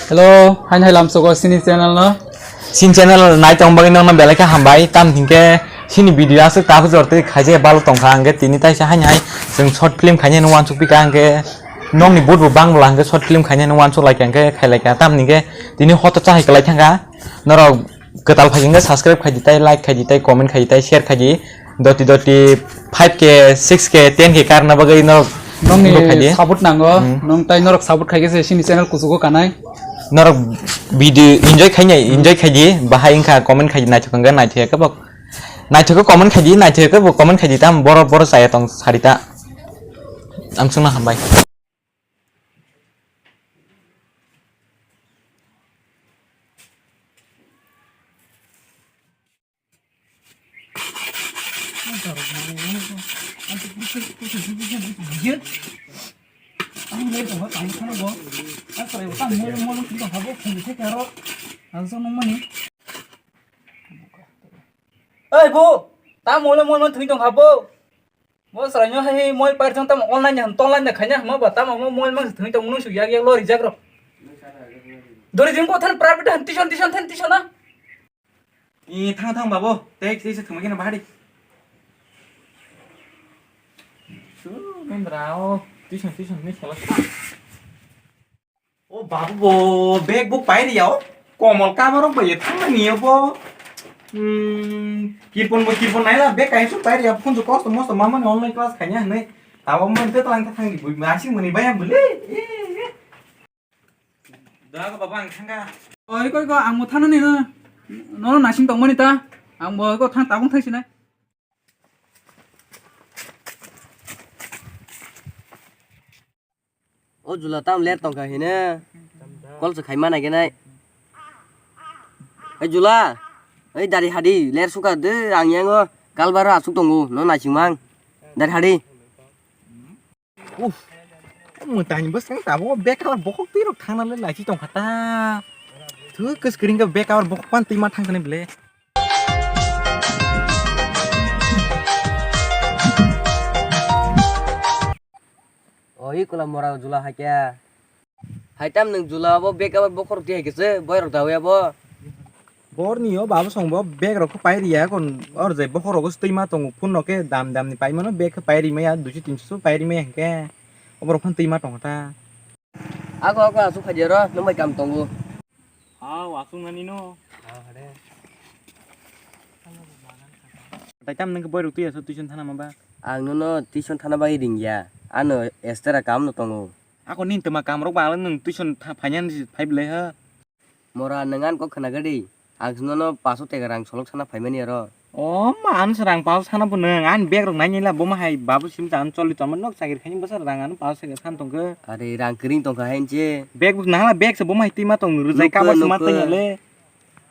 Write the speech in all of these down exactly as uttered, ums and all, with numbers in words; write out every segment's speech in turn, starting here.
Hello, haino hai lamsogo sini channel no. Sini channel nai tong bagwi nokno belai khe hambai. Tam hinkhe sini video aswk tabuk jor twi khaijak balo tongkha, hinkhe tini taisa haino hai chwng short film khainani uansuk pika, hinkhe nokni boat bo bang bwla hinkhe short film khainani uansuk laikha, hinkhe khai laikha. Tam hinkhe tini hoto chahai kwlai thangkha. Norok kwtal phai hinkhe subscribe khaidi tai, like khaidi tai, comment khaidi tai, share khaidi. Doti doti five K, six K, ten K karna bagwi norok Nokni support nango, hmm, nong tai norok support khaikhe se sini channel kuchugo kanai. Norok video enjoy khainai, enjoy khaidi, bahai wngkha comment khaidi, naithok wngkha naithok khe bo. Naithok khe comment khaidi, naithok khe bo comment khaidi, tam boro boro chaya tong sarita. Ang chwngno hambai. Oi bo, ta mole mole thwi tong habo. Bo srai no hai mol par jong tam online han tong line khaina hama ba tam mo mol mang thwi tong mung su yak yak lo rijak ro. Dori jing ko than private han tison tison than tison na. I thang thang babo, tei tei se thumai kena bahari. Su mendra o tison tison ni sala. O babu bo bag bo pairi ya o. Komol kabar o bai thang ni bo. Hmm, kirpon bo kirpon nai la bag kai su pairi ya phun su kosto mosto mama ni online class khanya ne. Abo man te tang thang di bui ma sing mani bayam bole. Da ko baba ang thangka. Oi koi ko ang mo thana ni no. No nasing tong mani ta. Ang bo ko thang tabung thang sinai. O jula tam ler tongkha hine. Kol se khaima nai genai. Ei jula. Ei dari hadi ler suka de ang yango kalbar asuk tongo no nasing mang. Dari hadi. Uff. Mwtani bwswk tabuk bag cover bokhok twi rok thangna le naichi tongkha ta. Thwi kwskring khe bag cover bokhok pan twi ma thangkha ni ble. O i kula mora jula hakya. Hai tam nwng jula bo bag cover bokhok twi hai khe se boy rok dawi abo. Borni o babo song bo bag rok khe pai riya kon or je bokhok rok se twi ma tongo phone no khe dam dam ni pai mano bag khe pai ri maya duiso tinso so pai ri maya hwnkhe oborok phano twi ma tongkha ta. Ako ako asuk khaidi oro nwng bai kam tongo. Ha asuk nani no. Tai tam nwng khe boy rok twi aso tuition thana ma ba. Ang nono tuition thana bai ringya ano extra kam no tongo. Ako nini twma kam rok ba nwng tuition phainani phai belai ha. Mora nwng ani kok khna gadi. Ang nono paso tega rang solok sana phaimani aro. O ma, ano se rang paso sana bo nwng ani bag rok nai nila bo ma hai babu sim ta ano choli tongma nok chakri khaini bwsa rang ano paso tega san tongkhe. Are rang kring tongkha hai nche. Bag bo nangla bag se bo ma hai twi ma tong rwjai kabo se ma tong le.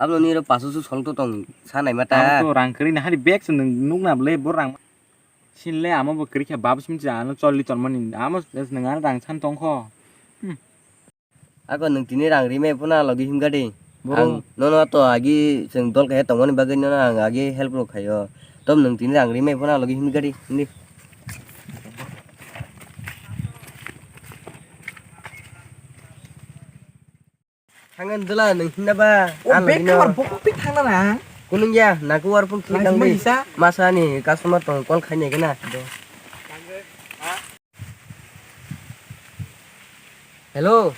Abno niro paso su solok to tong sanai ma ta. Abo to rang kring na hari bag se nwng nukna bole bo rang. Sinle amo bo kwrwi khe babo sim cha ano choli tongmani amo nwng ano rang san tongkho. Hmm. Ako nwng tini rang rimai phano logi himgadi. Boro. Ang nono to agi chwng dol khe tongmani bagwi nono ang agi help rok khaio. Tom nwng tini rang rimai phano logi himgadi. Hindi. Thangan dula nwng hinna ba. O ang bag logino. Cover bokok pi thangna na. Kunung ya, naku war pun klik nang di. Masa ni customer tong call khaini gana. Hello.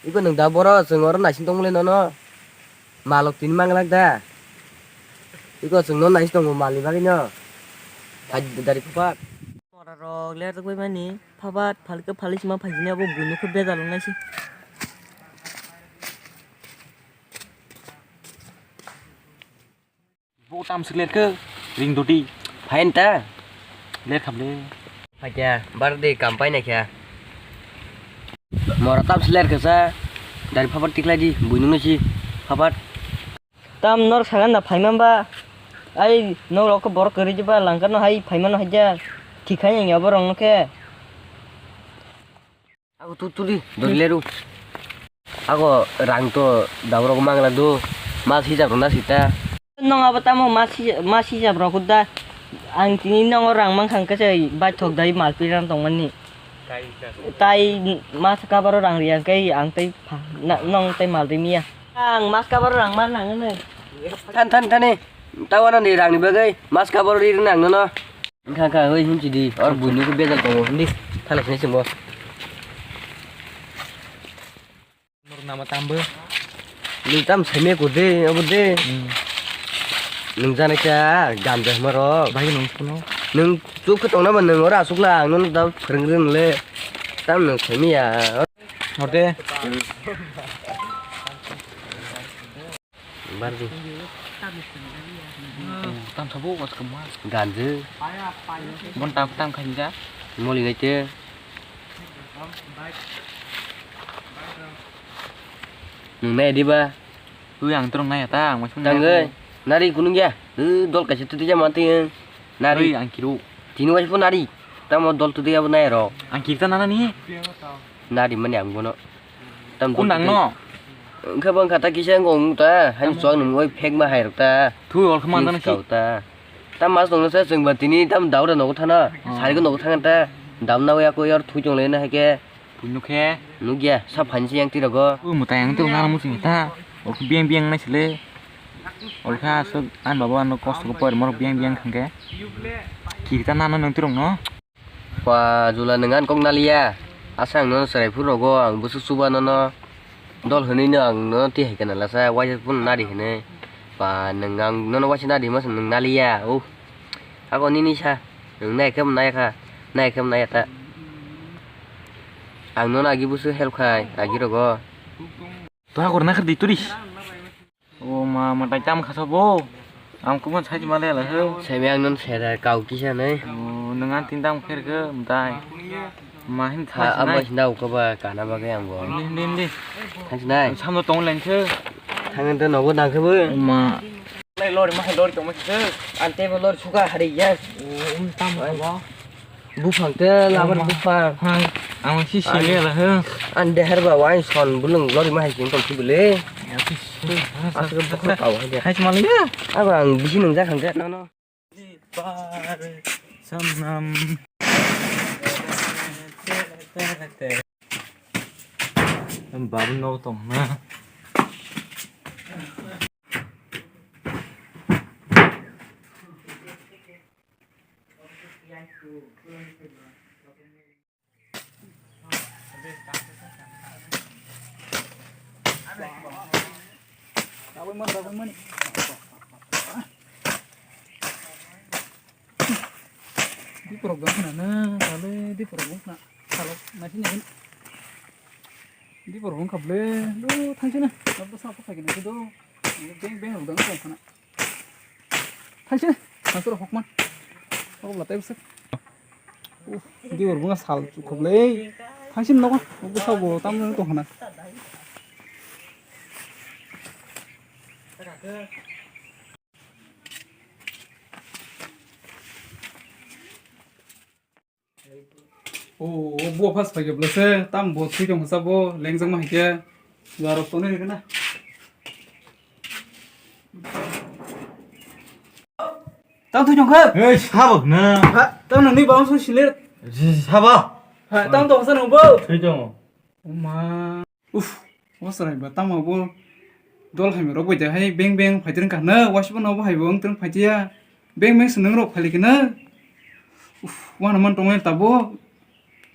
Iko nwng da boro chwng oro naising tongmole nono. Malok tini manglak da. Iko chwng no naising tongo malni bagwi no. Hai dari phupak. Mora rok ler rwgwi mani phabat phalke phalwi sima phaijini abo buino khe bejal wngnai se. Bo tam swk ler khe ring dudi. Phain ta? Ler kham le. Phaikya bar de kam pai naikha. Mora tam swk ler khe sa dari phabat tiklai di buino no si phabat. Tam norok sakha na phaima ba? Ai norok khe borok kwrwi ba langkar no hai phaima no hai ja. Thik khai yang ya borok no khe. Ako tu tu di dori leru. Ako rang to daborok mangla do. Mas hijab rona sita. Nong abo tamo mas hijab, mas hijab rok da. Ang tini nongo rang mang khang khe bai thok dai mal piran tongmani. Tai mas kabaro rang riya khe ang tei pha-, na-, nong tei mal ri miya. Ang mas kabaro rang ma nang nai. Than, than, thani. Tawana ni rang ni bagwi mas kabaro ri nang nono. Kha, kha, oi, hinchi di. Or buini ko bejal tongo, hindi. Thala sini simo. Mor nama tambo. Nung tam seme ko de, abo de. Hmm. Nung jana kya gam de maro. Bai nung kuno. Nung chuk ke tongna ba nung ora asuk la, nung da phreng rin le. Tam nung seme ya. Horde. Bardi. Tam sabo was kama. Ganju. Bon tam tam khainga. Moli ngai te. Nung nai di ba? Ui ang turung nai ta, ang masuk Tang nai. Nari kunung ya. Eh, dol kaisa tu dia mati. Nari. Ui ang kiru. Tini wajib pun nari. Tamo dol tu dia pun nai ro. Ang kirta nana ni. Nari mani ang bono. Tam Kun dol dang tu no. Engkha bang kata kisa ngong ta. Hani Tamo. Suang nung oi phek ma hai rok ta. Thu ol khaman Please tang si. Kau ta. Tam mas nong sa seng ba tini tam dau da nogo thana. Oh. Sari ko nogo thang ta. Dam na ya ko yar thu chong le na hai ke. Puino khe. Nugya, sa phansi yang tirago. Ui, mutai ang tiro nang muchung ta. Ol khe biang biang nai sile. Ol kha aswk an babo ano kosto ko por mor biang biang thang khe. Kirta nano nang tiro no. Pa jula nang an kok naliya. Asa ang no serai phuru rogo ang busu suba no no. Dol hwnwi no ang no twi hai kana lasa waisa phun nari hwnwi. Pa nang ang no no waisa nari mas nang naliya. Uh. Ako nini sa. Nang nai khem nai kha. Nai khem nai ta. Ang nono agi busu help khai, agi rogo. Toha korna khe di turis. O ma, ma tai tam khasa bo. Ang kubun sai ma le la ho. Sebe ang non sera kau kisa nai. O nang an tin tam kher khe mtai. Ma hin Ha, thai abo sinai. Hinda uka ba kana ba ke ang bo. Hindi, hindi, hindi. Thang sinai. Samno tong len khe. Thang ente nogo nang khe bo. Ma. Lai lori ma lori tong ma khe. Ante bo lori suka hari ya. O um tam ba. Buphang te labar buphang. Hai, ang si si le la he. An de her ba wai son bulung lori ma hai kin tong bele. Asuk bukhuk kau hai de. Hai, sma le. Aba ang bisi nung jak hang jak no no. Samnam. Babu no tong na. Diporok dong khna na, kale diporok dong khna. Salok nasi nai. Diporok dong khable, do thansi na. Abo sa pa khagin do. Beng beng rok dong khna. Thaisi, thaisi rok hokman. Hokla tei bwswk. Uh, di oro bwngkha sal chukhublai. Thaisi nogo, bwsa bo tamni tong khna. O, o, bo phas phaikhe bwlase, tam bo thwi tong kha bo, lengjak ma hai khe. Jarok tonwi rikha na. Tam thwi tong kha? Ei, sabo na. Ha, tam nangni bang song silir. Sabo. Ha, tam tong kha sa nang bo. Thwi tong. O ma. Uf, o chwrai ba tamo bo dol hamya rok bai da hai beng beng phai twrwng kha hwno, waisa bo no bo hai bo wng twrwng phai tiya. Beng beng se nwng rok phai lai khe no. Uf, wano man tong lai tabo.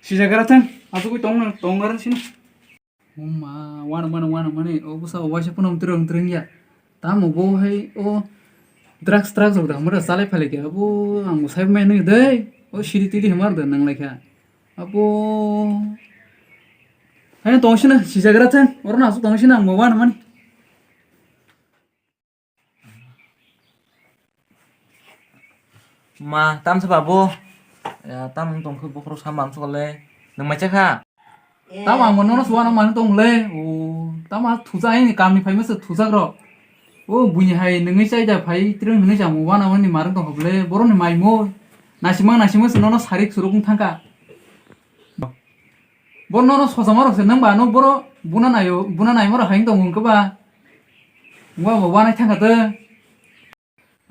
Sijak gra thang, asugwi tong tong gra sino. O ma, wano mano, wano mani, o bwsa o waisa phano wng twrwng wng twrwng ya. Tamo bo hai o drugs drugs rok da mura chalai phai lai khe, abo ang bo sai mai nw dei. O siri tiri hwnma rok da nang lai kha. Abo. Hai tong sina, sijak gra thang. Oro na asuk tong sina, ang bo wano mani. Ma, tam sa babu. Ya, tam tong khe bokhorok sa mam sokole. Nang mai cha kha? Tam ang bo nono suana mani tong le. O, tam a thuja ai ni kam ni phai masa thujak rok. O, buini hai nangni chai da phai, tireng hwnwi jamo wana wani marang tong kha bole, borok ni mai mo. Nasimang nasimang se nono sarik suruk wng thang kha. Bo nono sochama rok se nang ba no boro buna naio, buna naima rok hai tong wng kha ba. Wa bo wanai thang kha te.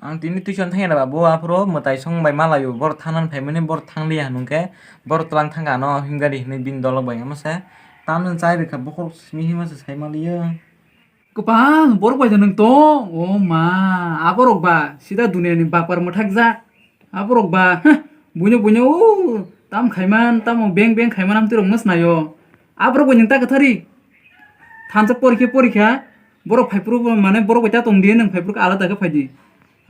Ang tini tuition thangya ba, bo aphuru mwtai song bai malaio, bor thangnani phaimani, bor thangliya hwnwi khe, bor twlang thangkha ano himgari hwnwi bini dolok bai. Omo se tamni chai rwkha, bokhorok simi hima se sai maliyo. Kwbang borok bai nwng tong, o ma, aborok ba sida duniani bakpar mwthakjak. Aborok ba, heh, buino buino, o, tam khaiman, tamo beng beng khaiman amtwi rok mwsnaio. Aborok bai nwng ta kwthari. Thansa porikhe porikha, borok phaiphuru bo, mane borok bai ta tong di, nwng phaiphuru khe alada khe phai di.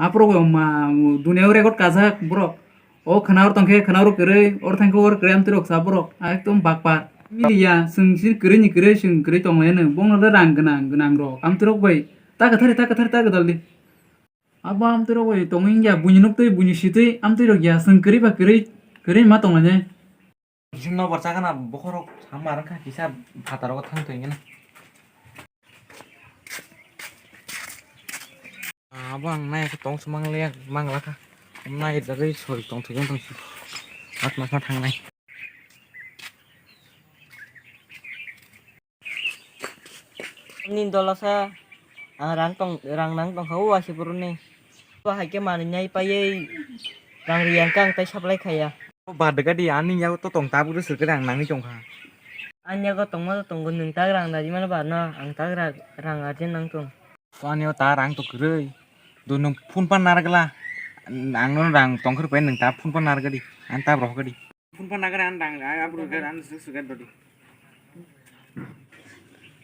Aborok bai ma, duniao record kajak borok. O khwna or tongkhe khwna or kwrwi, or thangkhe or kwrwi amtwi rok sa borok. Ekdom bakpar. Miliya, chwng si kwrwi ni kwrwi, chwng kwrwi tonglainai. Bongno le rang gwnang, gwnang rok. Amtwi rok bai ta kwthari, ta kwthari, ta gwdal di. Abo amtwi rok bai tongwi wngya, buini nuktwi, buini sitwi, amtwi rok ya, chwng kwrwi ba kwrwi, kwrwi ma tonglainai. Kisa nobar chakana bokhorok sama rwkha, kisa phataro thang tongwi gana. Abo ang nai tong sumang le mang lakha. Nai dagwi soi tong thwi tong si. At mas ma thangnai. Nini dola sa, ang rang tong, rang nang tongkha o waisa boroni. Bo hai khe manwi nai paiwi rang riyang khe ang tai supply khaiya. O ba dega di, ani yago to tong tabuk de sirke rang nangni tongkha. Ani yago tongma to tongo, nwng tak rang da di mano ba no, ang tak ra-, rang arjen nang tong. To ani o ta rang to kwrwi. Do nwng phone pa nargla. Ang no rang tongkhor pai nwng ta phone pa narga di. Ang ta rohga di. Phone pa nagar an dang, a, abro gar an su su gar dodi.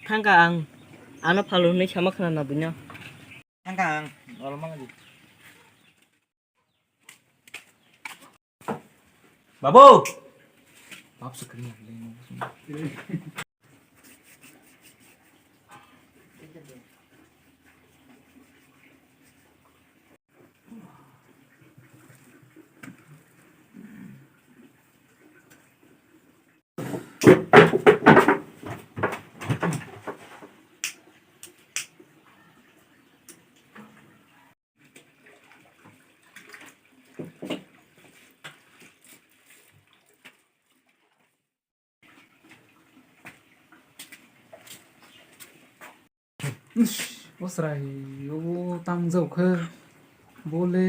Thangka ang, ano phalo hwnwi sama khna na buino. Thangka ang, olo mang di. Babu! Bab se kri. Ish, o chwrai, o tam jao khe, bo le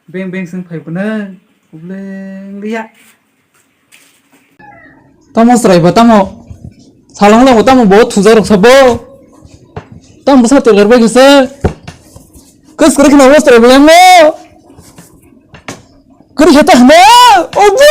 beng beng se wng phai phano, bo le wng liya. Tamo chwrai bo tamo, salong lago tamo bo thujak rok sabo, tamo bwsa toiler bai khe se, kwswk kwrwi kheno o chwrai bo yango. Kwrwi khe ta hwno, obo!